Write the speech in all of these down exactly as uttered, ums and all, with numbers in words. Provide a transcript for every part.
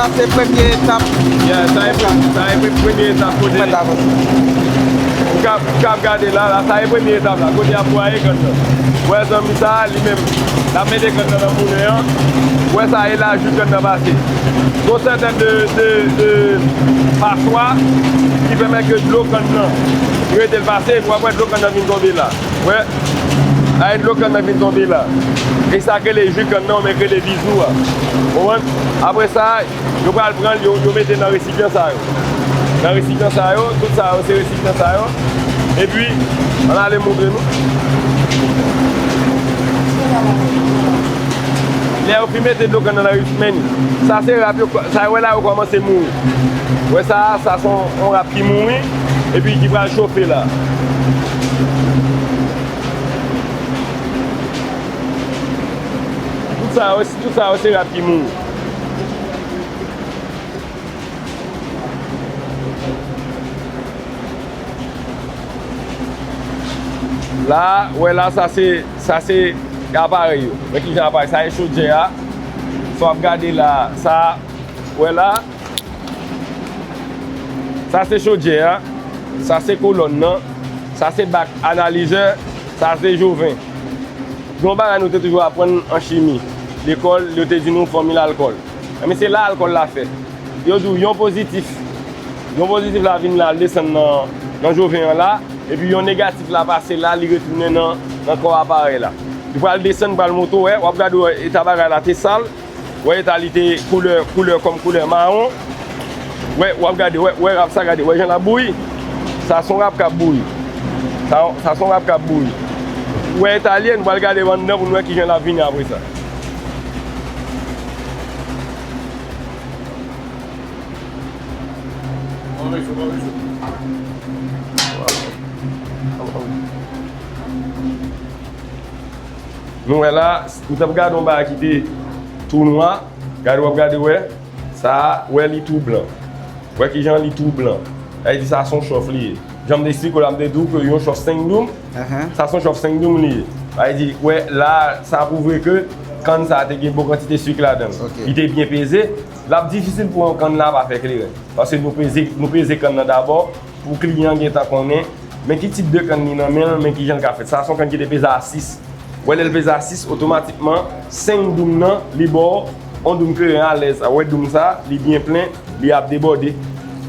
Sa se premye etap. Yeah, sa e pre-, sa e pre-, premye etap kote. Mwen ta konsa. Ou ka, ou ka gade la, la, sa e premye etap la. Kote y ap bwaye kann nan. Wè zanmi sa, li menm, l ap mete kann nan nan moulen an. Wè sa e la, jou kann nan pase. Gon sètèn de, de, de paswa ki pèmèt ke dlo kann nan rete l pase, epi w ap wè dlo kann nan vin tonbe la. Wè, la e dlo kann nan vin tonbe la. E sa k rele ji kann nan, ou menm k rele bizou a. Ou konprann? Apre sa, yo pral pran l, yo, yo mete nan resipyan sa yo. Nan resipyan sa yo, tout sa yo se resipyan sa yo. Epi, ann ale montre nou. Lè yo fin mete dlo kann nan nan resipyan, sa se rap yo, sa wè la yo kòmanse mouri. Wè sa, sa se yon, yon rap ki mouri, epi ki pral chofe la. Tout sa yo, tout sa yo se rap ki mouri. La, wè la, sa se, sa se aparèy yo. Wè kijan aparèy, sa e chodyè a. Sa w ap gade la, sa, wè la. Sa se chodyè a. Sa se kolòn nan. Sa se bak analizè. Sa se joven. Gen yon bagay nou te toujou aprann an chimi. Lekòl, yo te di nou fòmil alkòl. Enben, se la alkòl la fèt. Yo di w yon pozitif. Yon pozitif la vin la, l desann nan, nan joven an la. Epi yon negatif la pase la, li retounen nan, nan kò aparèy la. Li pral desann, pral monte, w wè, w ap gade, w wè, eta bagay la te sal. Wè eta li te koulè, koulè kòm koulè mawon. Wè, w ap gade, wè, wè rap sa, gade, wè jan l ap bouyi. Sa se yon rap k ap bouyi. Sa, sa se yon rap k ap bouyi. Wè eta li ye, nou pral gade anndan pou nou wè kijan l ap vini apre sa. Nou wè la, nou t ap gade yon bagay ki te tou nwa. Gade, w ap gade, wè. Sa a, wè li tou blan. Wè kijan li tou blan. Sa vle di sa se yon chòf li ye. Jan m te eksplike w la, m te di w ke yon chòf senk doum, sa se yon chòf senk doum li ye. Sa vle di, wè, la, sa pwouve ke kann sa a te gen bon kantite sik ladan l. Ok. Li te byen peze. L ap difisil pou yon kann la pa fè kleren. Paske nou peze, nou peze kann nan dabò pou kliyan an gentan konnen men ki tip de kann li nan men l, men kijan l ka fèt. Sa se yon kann ki te peze a sis. Wè, lè l peze a sis, otomatikman, senk doum nan, li ba w yon doum kleren alèz. Wè doum sa, li byen plen, li ap debòde.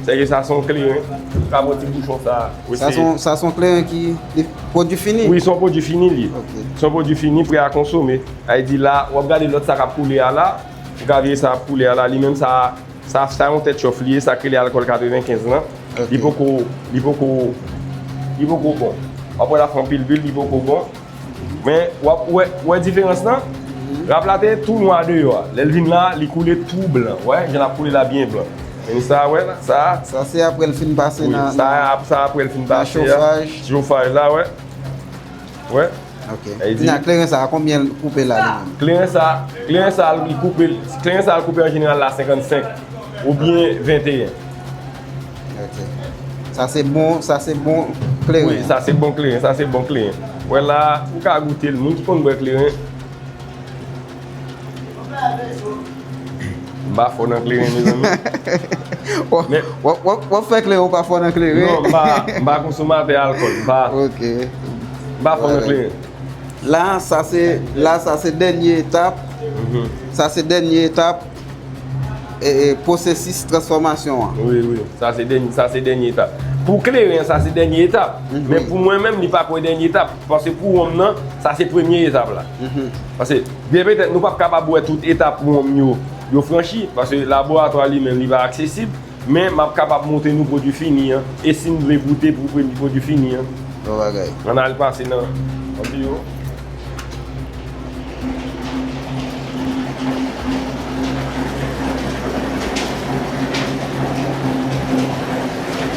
Sèke sa se yon kleren. Ou ka pran ti bouchon sa, wè. Sa se yon, sa se yon kleren ki, li, pwodui fini? Wi, se yon pwodui fini li ye. Ok. Se yon pwodui fini, prè a konsome. Sa vle di la, w ap gade lòt sa k ap koule a la, ou ka veye sa ap koule a la, li menm sa, sa, sa yon tèt chòf li ye, sa k rele alkòl katrevenkenz lan. Ok. Li poko, li poko, li poko bon. W ap wè l ap fè anpil bwil, li poko bon. Men, w ap wè, wè diferans lan? Mhm. Rap la te tou nwa deyò a. Lè l vin la, li koule tou blan. Wè, jan l ap koule la byen blan. Men sa, wè la, sa. Sa se apre l fin pase nan, sa, nan, sa apre l fin pase a. Nan chofaj. Chofaj la, wè. Wè. Ok. Kounye a, kleren sa, konbyen l koupe la, li menm? Kleren sa, kleren sa, li koupe, kleren sa, li koupe an jeneral la senkannsenk oubyen venteyen. Ok. Sa se bon, sa se bon kleren. Wi, sa se bon kleren, sa se bon kleren. Wè la, ou ka goute l, moun ki konn bwè kleren. M pa fò nan kleren, mezanmi. W ap, w ap, w ap fè kleren, ou pa fò nan kleren? Non, m pa, m pa konsomatè alkòl, m pa. Ok. M pa fò nan kleren. La, sa se, la, sa se dènye etap. Mhm. Sa se dènye etap, e, e, pwosesis transfòmasyon an. Wi, wi. Sa se dènye, sa se dènye etap. Pou kleren, sa se dènye etap. Mhm. Men pou mwen menm, li pa kwè dènye etap. Paske pou wonm nan, sa se premye etap la. Mhm. Paske, byen petèt, nou p ap kapab wè tout etap wonm yo, yo franchi. Paske laboratwa li menm, li pa aksesib. Men m ap kapab montre nou pwodui fini an. E si n vle goute pou premye pwodui fini an? Bon bagay. Ann al pase nan, nan biwo.